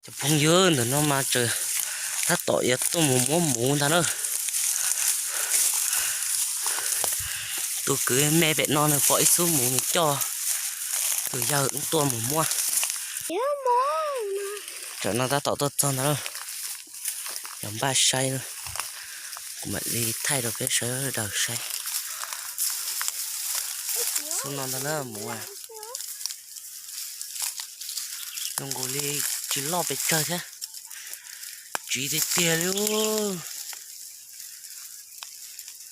Cov phooj ywg, ntawm no mas tseem tab tom yuav tuaj mus muab muv ntag na. Tus kwv me pem no nws pom ib xub muv nws coj tus yawg tuaj mus muab. Tam no tab tom tuaj txog ntag na. Yog npaj saib na, kuv mam li thaij rau peb sawv daws saib. Xub no ntag na muv. Zoo nkaus li tsis loj pes tsawg thiab, tsiv tiag tiag li.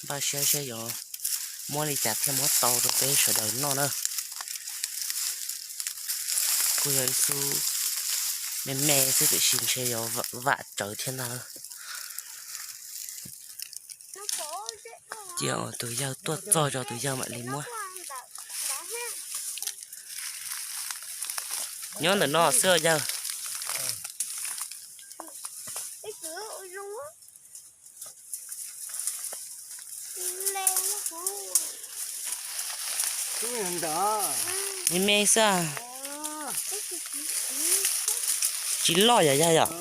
Npaj saib saib yuav muab li cas thiaj muab tau rau peb sawv daws noj na. Kuj yog ib xub me me xwb tiam sis ntshe yuav vam tsawv thiab ntag. Cia tus yawg tuaj txog tso tus yawg mam li muab. Nyob ntawm no xwb yawg. Me me xwb. Tsis loj yom yawg yom?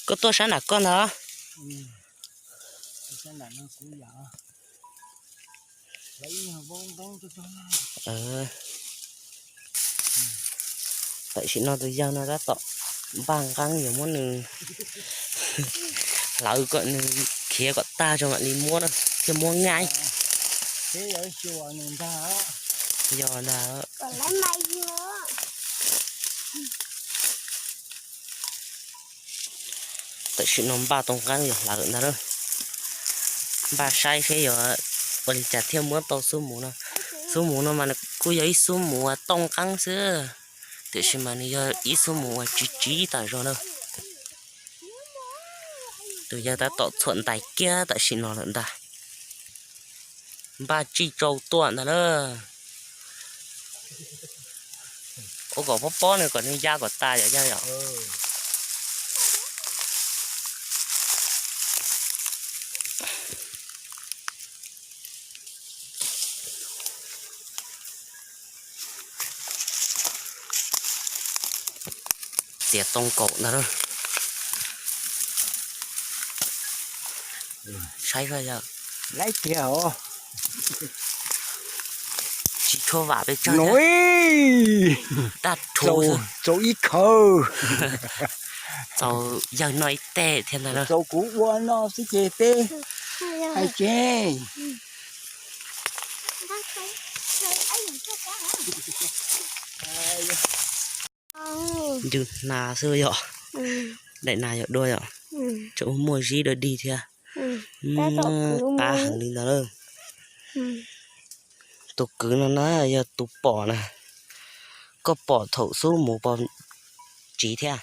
Koj tuaj sab nram koj ntag. Tam sim no tus yawg no tab tom npaj nqeeb yuav muab nws hlawv kom nws khiav kom tag tso mam li muab na, thiaj muab nqaij. Yog ntag. Tam sim no npaj tau nqeeb yuav hlawv ntag na. Npaj saib seb yuav ua li cas thiaj muab tau xub muv no. Xub muv no mas nws kuj yog ib xub muv uas tau nqeeb xwb, tiam sis mas nws yog ib xub muv uas tsiv tsiv tas zog na. Tus yawg tab tom txhuam ntais kiag tam sim no lawm ntag. Npaj tsij tsau tuaj ntag na. Ua kom pob pob nws kom nws ya kom tas yom yawg yom. Txiav too kaum ntag. Saib yog laib tiag os. Tsis tshua vam pes tsawg. Tag rhuv, txaus ib khawv. Txaus yawg noj ib teg thiab ntag. Txaus kuv ua no xwb ces peb hais tseg. Ncws hnav xwb yom. Daim nas yog dua yom. Tseem muaj zib dua dig thiab. Qab heev li ntawd. Tus kwv no na yog tus pom na. Koj pom thaum xub muv pom tsiv thiab.